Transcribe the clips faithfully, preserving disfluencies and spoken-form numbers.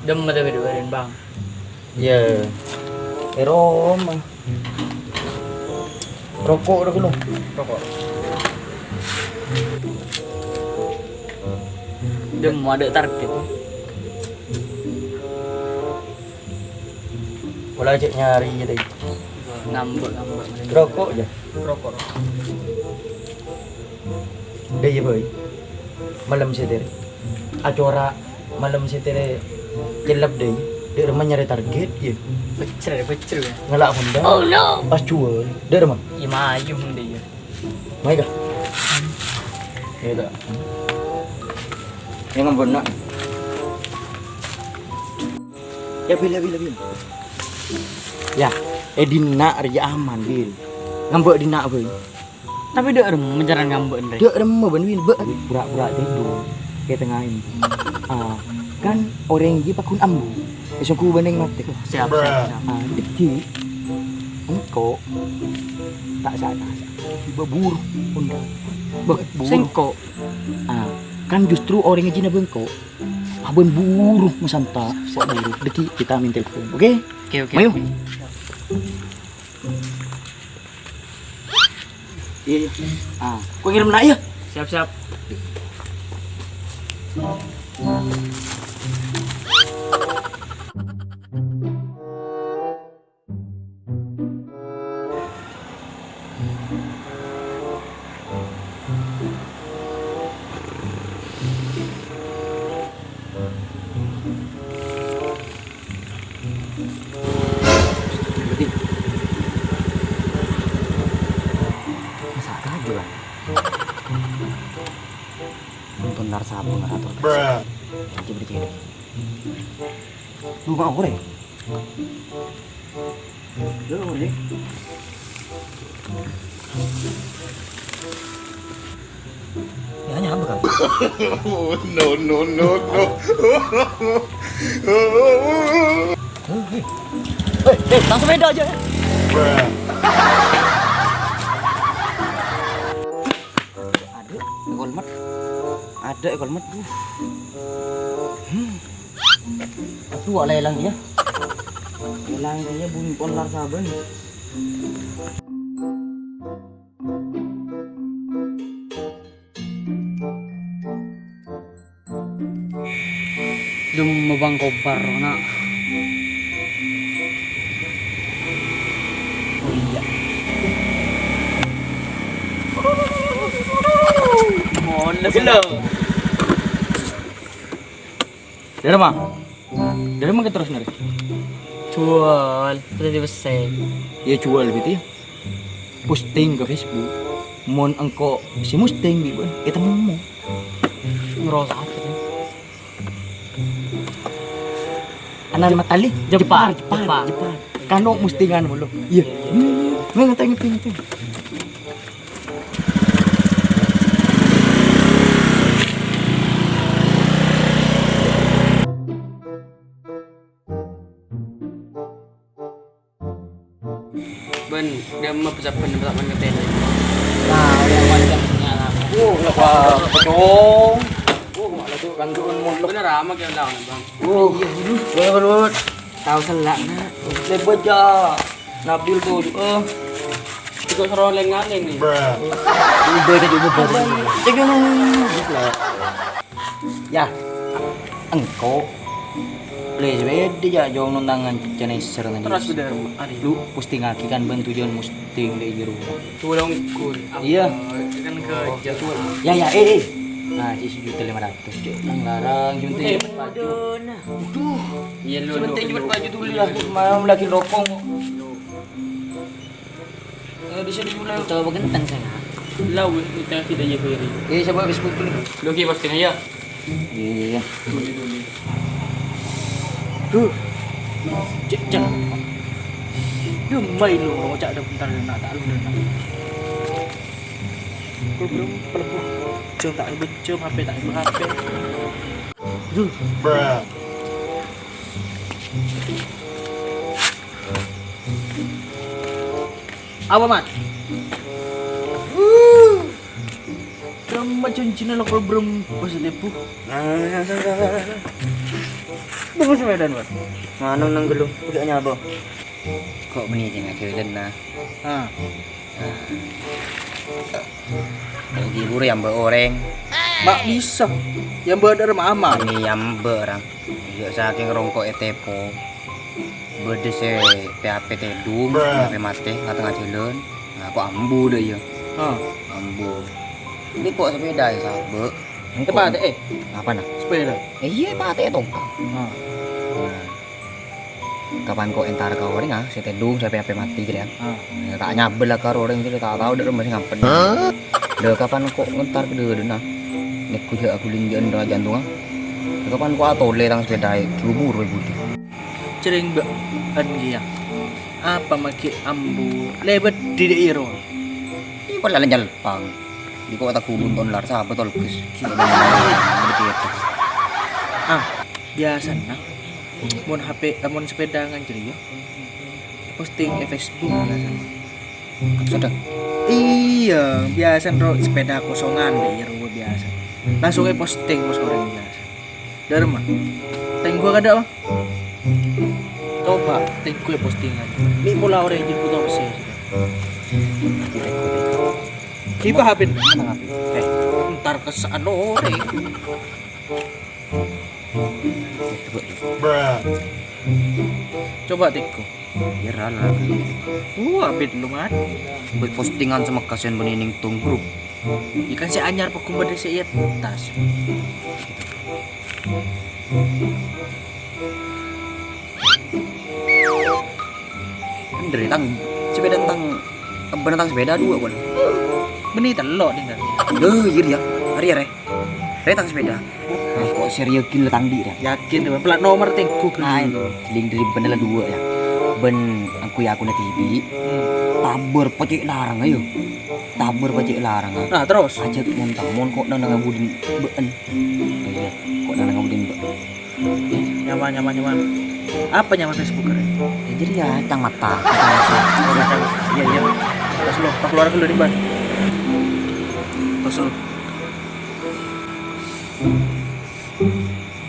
Dâmma ta' bâdâ bârân, Bang? Iyâ. È roma. Roko' rowa ghâllu. Roko'. Dâmma adâ' target. Pola cè' nyarè iyâ, Dai. Ngambek, ngambek. Roko' jâ. Roko', roko'. Dâi, iyâ, Boy. Malem sè tèrè. Acora' malem sè tèrè cellep, Dai. Dâ' remma nyarè target, iyâ. Pecel, pecel, ya. Ngala' Honda. Oh, no. Pas juwâl. Dâ' remma? Iyâ, mayu Honda, iyâ. Mayu, kah? Iyâ, ta'. Iyâ, ngambek, na'. Iyâ, Bil, Bil, Bil. Iyâ, è dinna' rèya aman, Bil. Ngambek dinna', Boy. Tapè dâ' remma carana ngambek, Rè? Dâ' remma, bân, Bil, bâ'. Pura-pura tèdung, kè tengnga ini. Ah, kan orèng jiyâ paggun ambu. Èsongghu bânnè matè. Siap, siap, siap. Ah, dâggi'. Engko' ta' sa-, ta' sa-, buru, Honda. Bâ, buru. Sèngko'. Ah, kan justru orèng jiyâ nabâ engko'. Abân buru masanta, kok buru. Dâggi' kita main telepon, oke? Oke, oke, Mayu. Oke. Iyâ, iyâ. Ah, kok ngèrèm na', iyâ? Siap, siap. Masa' kaju, kan? Nonton Narsabu ngarator. Bruh. Coba dicek. Lu mau goreng? Lu mau goreng? Ya, nyampe kan? No, no, no, no. Hei, hei. Hei, hei, langsung beda aja. Bruh. Adâ' è kolmet. Adâ' è kolmet. Duh. Hmm. Aduh, wa' lèlang iyâ. Lèlang iyâ, bunyi pon lar sabân. Dum mobang kobar, na'. Oh, iyâ. Mon, gelo. Dârâmma? Dârâmma kè terros nèka? Juwâl, terros dibessè. Iyâ, juwâl gitu ya. Posting ka Facebook. Mon engko' sè mosteng bi' bâ'na, ètemmo. Ngerosak apa tuh? Anan matali, jepar, jepar, jepar. Kano mostingan mulu. Iyâ. Ngerti, ngerti, ngerti. Bân, dâmma pecabân, pecabân ngetènè. Nah, yang macam nyala. Oh, ngapa pecong? Oh, malah tuh kan tuh molok. Bener ama kayak lawan, Bang. Oh, iya, iya. Bener, bener, bener. Tahu selak, nak. Lebat ya. Nabil tuh, eh. Itu seru ngaleng-ngaleng nih. Bruh. Udah, udah, udah, udah. Jangan, jangan, jangan. Yâ, engko' lè bâdâ jâ' jong nontangan cènèsèr tadi. Terros bâdâ, Ari. Lu postingaghi kan bân tujuan posting dâ' jârowa. Tulung kur. Iyâ. Kan kerja. Yâ, yâ, eh, eh. Nah, sè sejuta lima ratus, Cuk. Nang larang, sebentar. Eh, cepet baju. Aduh. Iya, lu, lu, lu. Sebentar, cepet baju dulu lah. Mau lagi rokok. Eh, di sini mulai. Tahu apa genteng saya? Lah, wis, kita tidak ya, Ferry. Eh, coba Facebook dulu. Lu ki posting aja. Iya, iya, iya. Tuli, tuli. Duh. Cek, cek. Duh, mai lu, cak ada bentar, nak, tak lu, nak. Kul belum, pelebuh. Jom tak ribet, jom H P tak ribet H P. Duh. Bruh. Apa, Mat? Wuh. Dâmma janjina lo kol berem pas lebu. Tunggu sepeda, Pak. Mano nang ghellu, udah nyapa? Kok meni jeng ajalan, nah? Ah. Kok gibur ya mbak oreng? Mak bisa. Ya mbak ada rumah aman. Ini ya mbak orang. Ya saking rongkok etepo. Bade se P H P tedung, P H P mate, nggak tengah jalan. Nah, kok ambu dah ya? Ah. Ambu. Ini kok sepeda ya, sahabat? Tepat, eh. Apa nah? Sepeda. Eh, iya, Pak, teh tongka. Ah. Nah. Kapan kok entar ka oreng, ah, se tedung sampe ape mati, gitu ya. Ah. Ya, tak nyabel lah karo oreng gitu, tak tahu dek rumah sing ngampet. Lho, kapan kok ngentar ke dulu, nah? Nek kuya aku linjak ndra jantung, ah. Kapan kok atole tang sepeda, eh, buru-buru, eh, budi. Cereng, Mbak, an, iya. Apa make ambu lebet di daerah? Ini pala nyelpang. Di kota Gulun ton lar, sahabat tol gus. Ah, biasana mon H P, eh, mon sepeda nganjel ya. Posting e Facebook biasana. Sudah. Iya, biasa ro sepeda kosongan deh, ya, ro biasa. Langsung e posting, bos, orang biasa. Dharma, tenggu kada, Bang? Coba tenggu e postingan. Ini pula orang yang jemput apa sih? Kipa hapin. Eh, ntar kesan ore. Coba tiko. Ya, ra, ra, ra. Wah, bet lu, Mat. Buat postingan sama kasihan bani ning tong grup. Ya kan si anyar pagum pada si iya tas. Kan dari tang sepeda tang, bener tang sepeda dua, kon. Beni telok nih, kan? Loh, iya, ya. Hari ya, Re. Re tang sepeda. Eh, kok serius gila tang di, Re? Yakin, Re. Plat nomor tengku. Nah, gelu. Giling dari bener lah dua, ya. Ben aku ya aku nanti di. Hmm. Tabur pecik larang, ayo. Tabur pecik larang, ah. Nah, terus? Aja tuh mon tang, mon kok nang nang budin been. Iya, kok nang nang budin been. Nyaman, nyaman, nyaman. Apa nyaman Facebook, Re? Ya, jadi ya, cang mata. Cang mata. Iya, iya. Tas lu, tak keluar dulu, Rimban. Tas lu.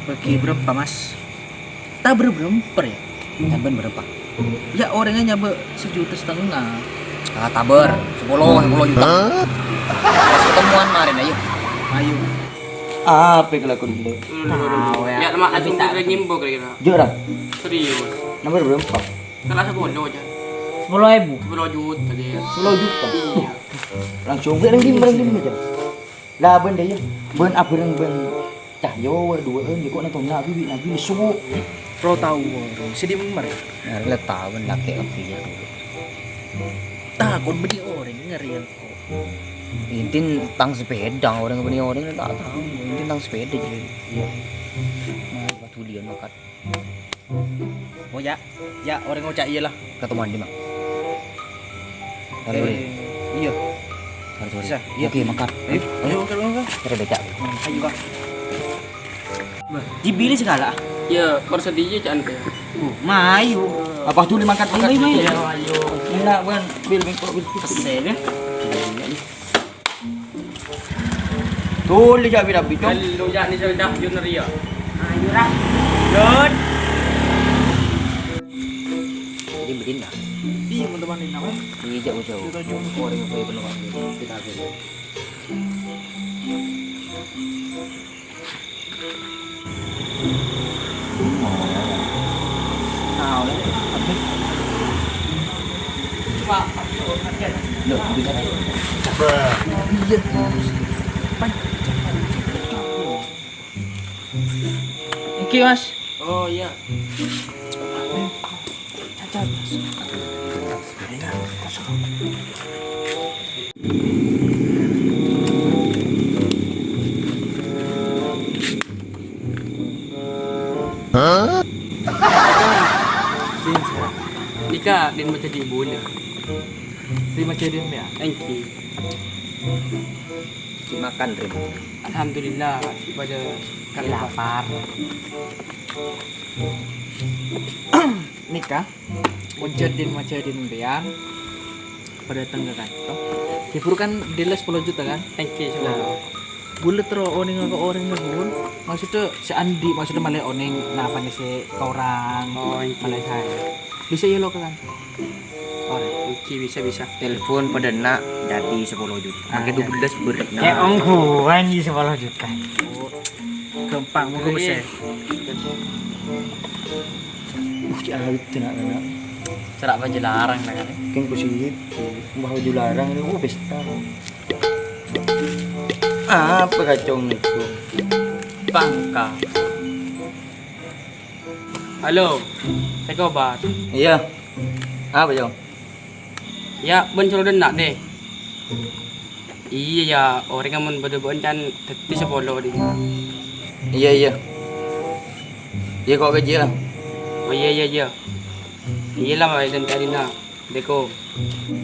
Bagi berapa, Mas? Tak ber-, beremper ya? Sampean berapa? Ya, orangnya nyaba sejuta setengah. Ah, taber, sepuluh, sepuluh juta. Pas ketemuan kemarin, ayo. Ayo. Apa kelakuan ini? Tahu, ya. Ya, lemak asing dari nyimbo kira-kira. Jujur, ah? Serius. Nomor berapa? Salah sepuluh aja. Sepuluh ribu. Sepuluh juta dia. Sepuluh juta? Iya. Langsung gue ringkim, ringkim aja. Lah, ben deh, ya. Ben abareng ben cahyo, dua, eh, kok nonton nabi, nabi lesu. Ro tahu, ro. Sedi mer. Nah, le tahu, ben laki lebih ya. Takut bedi orang ngeri ya. Intin tang sepeda, orang beni orang tak tahu. Intin tang sepeda jadi. Iya. Nah, pedulian makat. Oh, ya. Ya, orang ngocak iya lah. Ketemuan di mana? Taruh, eh, iya. Taruh, taruh. Bisa, iya. Oke, makat. Ayo, ayo, ayo, ayo. Taruh becak. Hmm, ayo, Kak. Wah, dibeli segala. Ya, persedia cak ente. Uh, mayu. Apa tuh dimakan? Ayo, ayo, ayo. Iya, ayo. Enak, Wan. Bil, bil, bil. Pesen, ya. Tuh, li, Jabi, Rabi, Cong. Lu, jak, ni, sudah, Jun, Ria. Ayo, Ra. Jun. Jadi, begini, nah. Iya, teman-teman, ini apa? Iya, jauh-jauh. Kita jumpa. Oh, ini, apa, ini, apa? Kita ambil. Loh, bisa. Iya. Iki, Mas. Oh, iya. Cacat, Mas. Ayo, kosong. Hah? Din, Sarah. Nika, Din, mau jadi ibunya. Terima kasih, Din, ya. Thank you. Makan, Rin. Alhamdulillah, pada kali lapar. Nika, mujadin mujadin biang pada datang ke kantor. Diburu kan deal sepuluh juta kan? Thank you, nah, sepuluh. Bulâ terro onèng ka orèng, Bun. Maksudnya, sè andi', maksudnya, malè onèng napa'na sè korang. Oh, èngghi. Malè saè. Bisa ya lo' kan? Ora. Èngghi, bisa, bisa. Telepon padâ enna' jadi sepuluh juta. Ah, pakai iya. Dua belas beri. Nah. Kayak ongguan di sepuluh juta. Gampang, monggo, Bos, ya. Uh, cè' awit cè' na', na'. Cerak baju larang, na', kan? Kèng ku sè itu, mbah baju larang ini, uh, pesta. Apa kacong itu? Pangka. Halo, Teko Bar. Iya. Apa, Cong? Ya, bân soro dâ' enna', deh. Iyâ, ya, orèng amun bâdâ bâ'ân can dhâddhi sapolo, deh. Iya, iya. Iya, kok kejjhâ'. Oh, iya, iya, iya. Iyâ la, wae dântè' dina. Deko.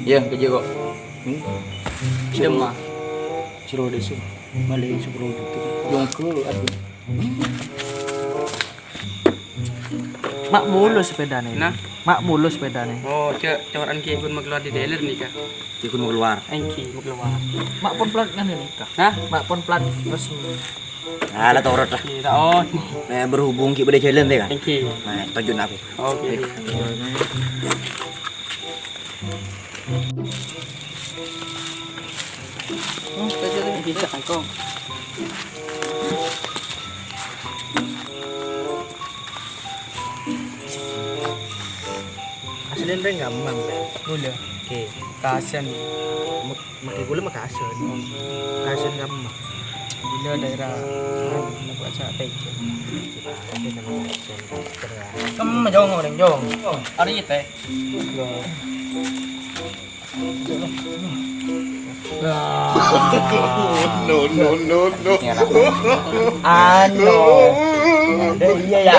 Iya, kejjhâ' kok. Hmm. Demma. Soro dâ' sè. Malè sapolo juta. Jongko, aduh. Ma' bolo sepedane. Nah. Ma' bolo sepedane. Oh, cè' coran ki pun makeluar di dealer nih, Kak. Ki pun makeluar. Èngghi, makeluar. Ma' pon plat nganu nih, Kak. Hah? Ma' pon plat resmi. Ah, la torot lah. Iya, oh. Nah, berhubung ki bâdâ jhâlân tè, Kak. Èngghi. Nah, tojjhuna aku. Oke. Ayo. Oh, tadi lagi bisa, Kong. Asli rèng gampang, kan? Gula. Oke, kasen. Mek-, makkè gula mah kasen. Kasen gampang. Gula daerah, anu, apa aja, P C. Ada nama kasen, kan? Em, jong, orang jong. Oh, hari itu, eh. No, no, no, no. Anu. Iya, ya.